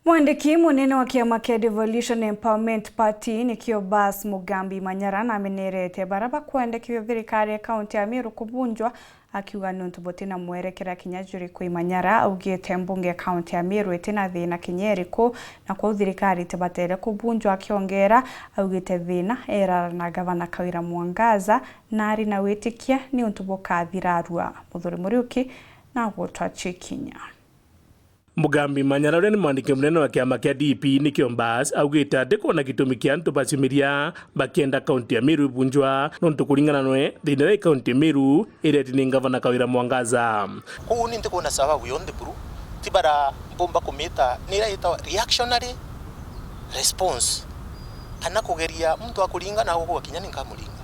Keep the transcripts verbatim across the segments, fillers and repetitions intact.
Mwandiki munene wa kiama kia Devolution Empowerment Party, nikio Bas Mugambi Manyara, namenerete bara bakwendekithia thirikari ya kaunti ya Meru kubunjwa, akiuga niuntu butina mwerekera kinya juriku. Imanyara augite mbunge ya kaunti ya Meru itina thina kinya iriku, na kwou thirikari itibatere kubunjwa. Akiongera, augite thina erara na gavana Kawira Mwangaza, na ari na witikia niuntu bukathirarua. Muthuri Muriuki na gutwachia kinya. Mugambi Manyara, uria ni mwandiki munene wa kiama kia D P nikio Bas, augite ati kwona gitumi kia antu baciumiria bakienda kaunti ya Meru ibunjwa, nontu kuringana nwe, thina iri kaunti ya Meru ireti ni ngavana Kawira Mwangaza. Kuu ni ntikwona sababu yonthe buru, ti bara mpumba kumita, ni ira itagwa reactionary response, kana kugeria muntu akuringa na agukua kinya ni nkamuringa.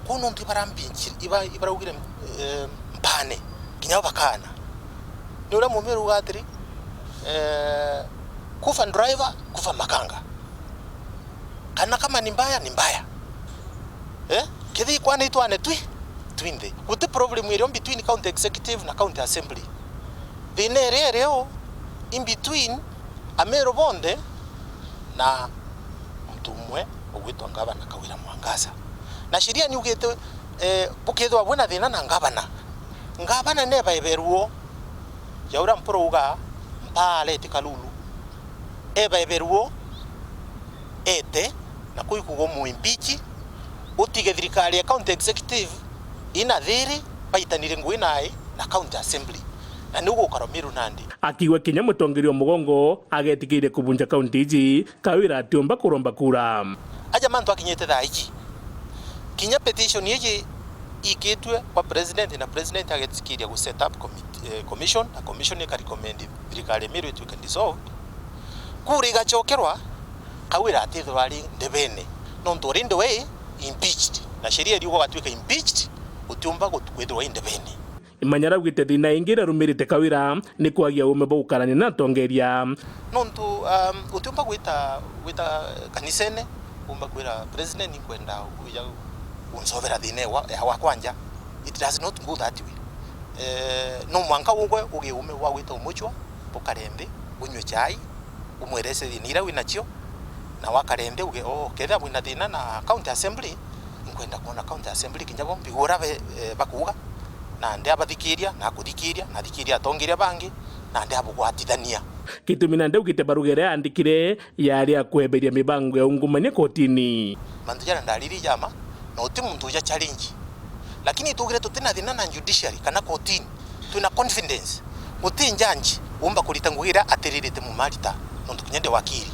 Kuu nontu ibara mbinchi, iba-, ibaraugire, eh, mpane, kinya bo bakana. Ni uria Mumiru uga atiri, eh, "Kufa driver, kufa makanga." Kana kama ni mbaya, ni mbaya. Eh? Kethii kwana itwane twi, twinthe. Guti problem irio between county executive na county assembly. Thina iria irio in between Ameru bonthe na muntu umwe ugwitwa ngavana Kawira Mwangaza. Na sheria ni ugite, eh, bukethirwa bwina thina na ngavana, ngavana nebaeberwo. Ja uria Mpuru uga, mpaa areti Kalulu. Ebaeberwo, ete, na kuu ikuga umu impeach, utige thirikari ya county executive ina thiri, baitanire ngui nai na county assembly. Na niu gukara Meru nandi. Akiigua kinya mutongeria wa mugongo agetikiria kubunja kaunti iji, Kawira atiumba kuromba kura. Aja mantu akinyite thaa iji. Kinya petition iji ikitue kwa president, na president agetikiria gu set up commit-, eh, commission, na commission ika recommend thirikari ya Meru itwike dissolved. Kura igacokerwa, Kawira atithirwa ari ndebene, nontu already we impeached, na sheria iriuga ugatwika impeached, utiumba gut-, kwithirwa i ndebene. Imanyara augite thina ingi irarumirite Kawira ni kwagia uume bwa gukarania na atongeria. Nontu, um, utiumba gwita, gwita kanisene, umba kwira president, "Ninkwenda uja uncovera thina ya wa-, ya wakwa nja." It does not go that way. Eh, no mwanka ugwe ugie uume bwa gwita umucwa, bukare nthi, unywe chai, umwerese thina iria winacio, na wakare nthi uge, "Oh, kethira bwina thina na county assembly, nkwenda kwona county assembly kinya bo mbigura be-, eh, bakuuga, na ndi abathikiria, na akuthikiria, na athikiria atongeria bangi, na ndi abugwatithania." Gitumi nandi augite baruga iria yaandikire yaari ya kweberia mibango ya ungumania kotini. Mantu jaria ndariri jama, na uti muntu uja challenge. Lakini itugire tutina thina na judiciary kana kotini. Twina confidence. Guti judge umba kurita ngugi iria atiririte mumarita, nontu kinya ndi wakiri.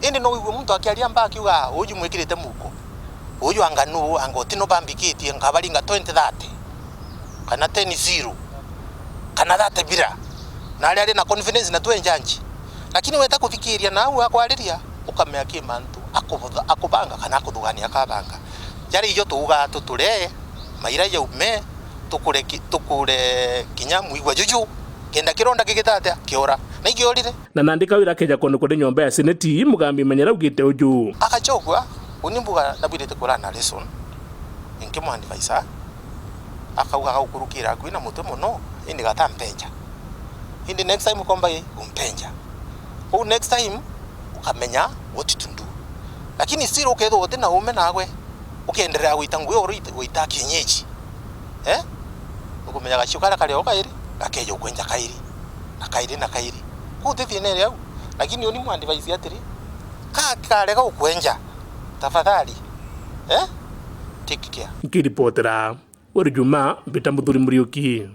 Indi no wigue muntu akiaria mba akiuga, "Uju mwikirite muko. Uju anga nu, anga uti nu bambikitie, nkabaringa twenty thirty, kana ten zero, kana thirty bira." Na aria ari na confidence na twe judge. Lakini weta kuthikiria na au akwariria, ukamea ki mantu akubutha-, akubanga kana akuthugania akabanga. Jari ijo tuugaa tuture, maira jaume, tukure ki-, tukure kinya mwigua juju, kenda kironda gigita atia, kiora. Na ikiorire. Na nandi Kawira akeja kwonekwa ni nyomba ya seneti, Mugambi Manyara augite uju. Akachokwa, uni mbuga nabwirite kurana lesson. Nkimwadvise, akauga agagukurukira akui na mutwe mono, indi gata mpenja. Indi next time ukomba i, umpenja. Kou next time, ukamenya what to do. Lakini still ukethirwa uti na uume nawe, ukiendelea gwita ngugi oro ita-, gwita kienyeji. Eh? Nukumenya gacio karia kari o kairi, gakeja ukwenja kairi, na kairi, na kairi. Kuu ti thina iri au. Lakini uni mwadvise atiri, ka karega ukwenja, tafadhali, eh? Take care. Nkiripotera Weru Juma, mbita Muthuri Muriuki.